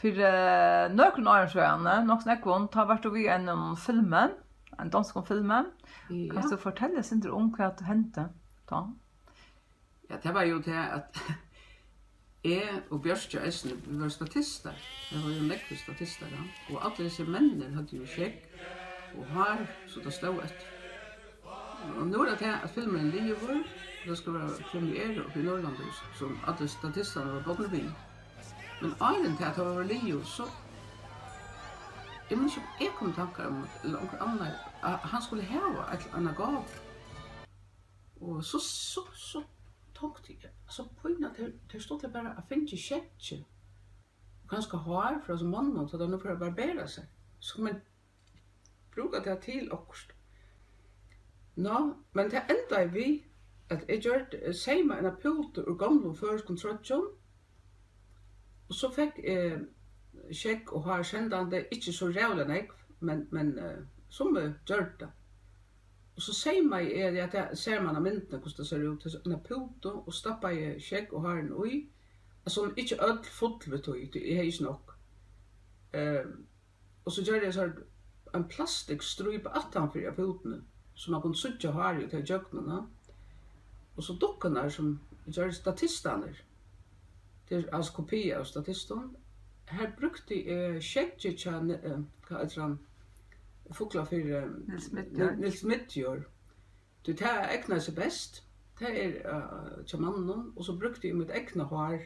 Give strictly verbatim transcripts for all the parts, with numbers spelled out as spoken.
Fyri, eh, nøkrum árum síðani, nokk so nógvum, tá vart tú við einum filmi, ein donskum filmi. Ja. Kanst tú fortelja eitt sindur um, hvat hendi tá? Ja, tað var jú tað, at eg og Bjørki eisini, vit vóru statistar. Tað vóru jú nógvir statistar, ja. Og allir hesir menninir høvdu jú skegg og hár, so tað stóð eftir. Og nú er tað tað, at filmurin er liðugur, og tað skal vera premiera uppi í Norðurlandahúsinum, sum allir statistarnir vóru bodnir við. Men áðrenn tað, tá tað var liðugt, so, eg minnist ikki, um eg kom í tankar um, ella onkur annar, at hann skuldi hava eitt, eina gávu. Og so, so, so tonkti eg, altso, pína, tað, tað er stuttligt bara at fingið skeggið, og kanska hár frá hesum manninum, tá teir nú fara at barbera seg. So, men brúka tað til okkurt. Ná, men tað endaði við, at eg gjørdi, seymaði eina pútu úr gomlum føroyskum troyggjum, og so fekk eg skegg og hár sendandi, ikki so ræðuliga nógv, men, men, eh, summi gjørdu tað. Og so seymaði eg, ja, tað sær mann á myndini, hvussu tað sær út, eina pútu, og stappaði skegg og hárini í, altso, ikki øll full við tí, tí eg hevði ikki nokk. Eh, Og so gjørdi eg so ein plastikkstrípu aftan fyri á pútuni, so mann kundi síggja hárið út ígjøgnum, ha. Og so dukkurnar, sum eg gjørdi, statistarnir, tað er altso kopi av statistum, har brúkti eg skeggið hjá Ni-, eh, hvat eitur hann, Fuglafirði, eh, Niels Midjord. Ni-, Niels Midjord. Tí tað egnaði seg best, tað er, eh, hjá manninum, og so brúkti eg mítt egna hár,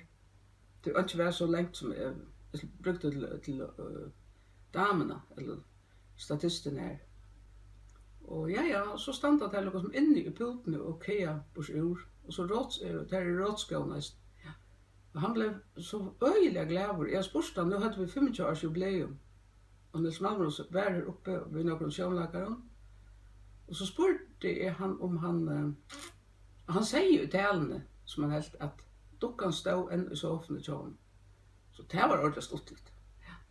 tí einki var so langt sum eg, eg brúkti til, til, eh, damuna, ella statistin har. Og ja, ja, og so standa tær líka sum inni í pútuni og kaga burtur úr, og so rot-, eh, tær eru rotskógv eisini. Ja. Og hann bleiv so øgiliga glaður. Eg spurdi hann, nú høvdu vit fimmogtjúgu árs jubileum, og Niels Malmros var her uppi við nøkrum sjónleikarum. Og so spurdi eg hann, um hann, eh, og hann segði í taluni, sum hann helt, at dukkan stóð enn í sofuni hjá honum. So tað var ordiliga stuttligt.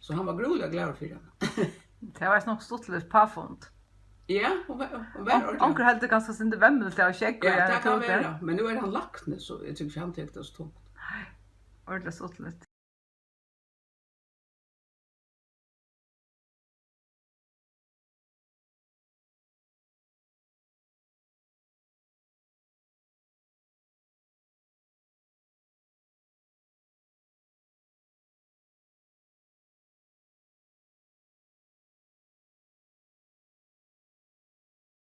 So hann var grúiliga glaður fyri hana. Tað var eisini nokk stuttligt páfund. Ja, hon var, hon var On-, ordiliga. Onkur heldur kanska eitt sindur vemmiligt av skegg. Ja, tað kann vera, men nú er hann lækni, so eg tykist ikki, hann tekur tað so tungt. Nei, ordiliga stuttligt.